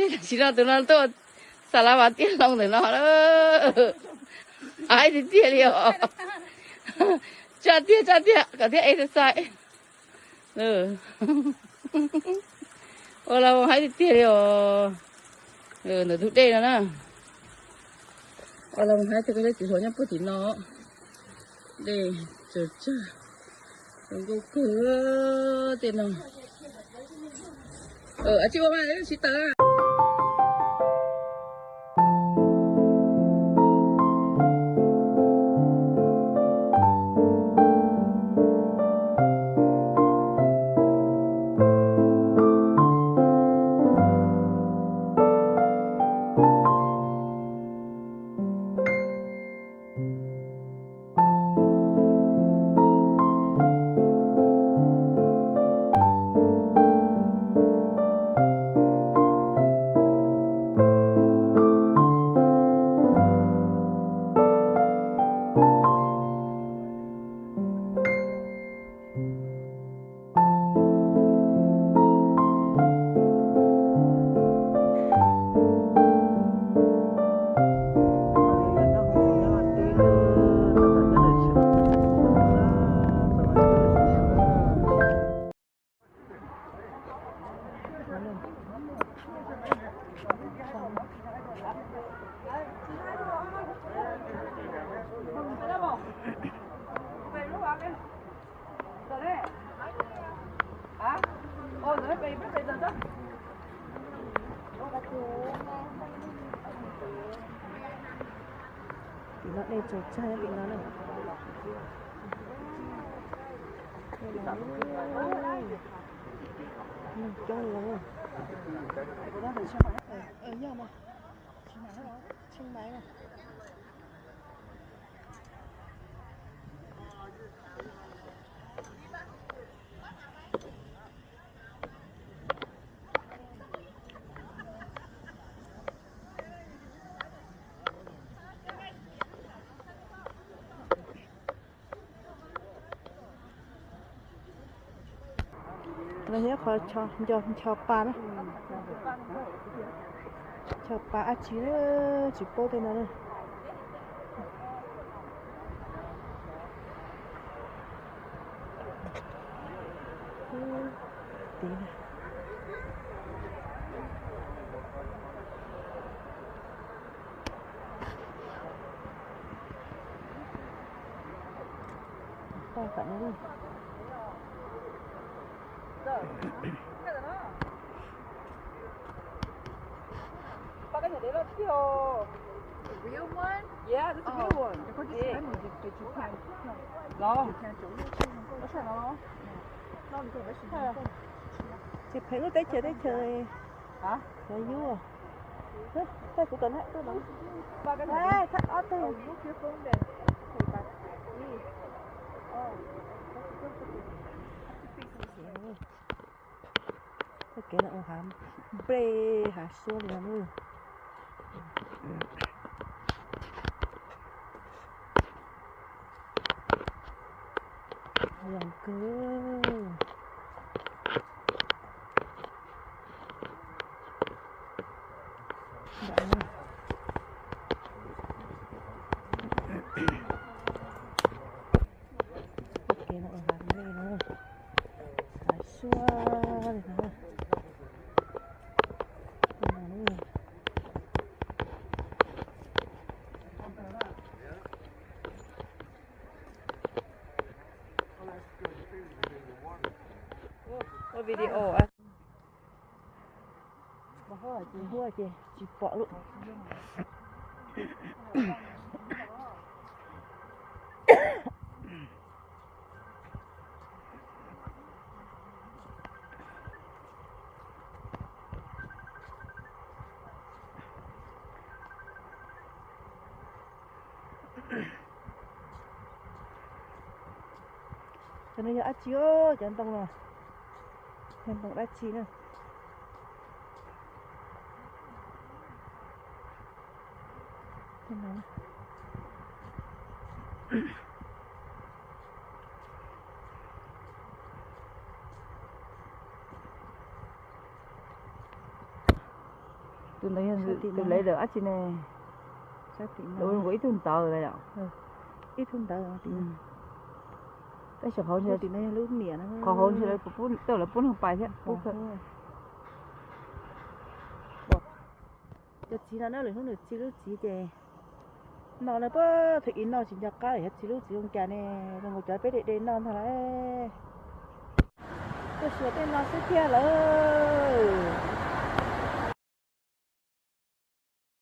Tam sim no tus no tuaj xa la vas tiaj hloov ntawm no na. Haib tiag tiag li os. Tsaj tiag tsaj tiag kom thiaj exercise. Ua la mus haib tiag tiag li os. Ntawm tus dej no na. Ua la mus haib tiag, koj saib txiv hluas nyob puag tim no. Dej tsaws tsag, zoo nkauj kawg tej no. Ua tsis ua mas sib tawm. Tim no dej tsaws tsag nyob tim no na. Neeg coob li. Qhov nco ncho pa na. Ncho pa dab tsi na, tsis paub tej no na. Tiv. Paj tam no. Paj kab nyuam dev loj tiag os. Real one? Yeah, that's a real one. Los. Ces pheej lub teb chaws teb chaws cov yub. Tej kuv tom na tuaj no. Thaj ob teg. Txoj kev no ua hav nplej hav suab li no. Zoo kawg. Txoj kev no ua hav nplej no, hav suab li no. Ua video. Huaj ces tsis pom lawm. Cov no yog dab tsi os? Cov ntoo no yog ntoo dab tsi na? Tus ntawd yog tus leader dab tsi ne? Nkaus ib tug ntawd lawm yom. Ib tug ntawd. Tab sis qhov hauv ntshe lawv pub neeg pais thiab. Cov txiv no na, lwm hnub nws txi lub txiv ces no na, puag thaum ub no tsis nco qab lawm, yog txi lub txiv zoo cas ne, zoo nkaus cov peb de de noj ntag lauj. Tuaj xyuas tej no xwb thiab lawm.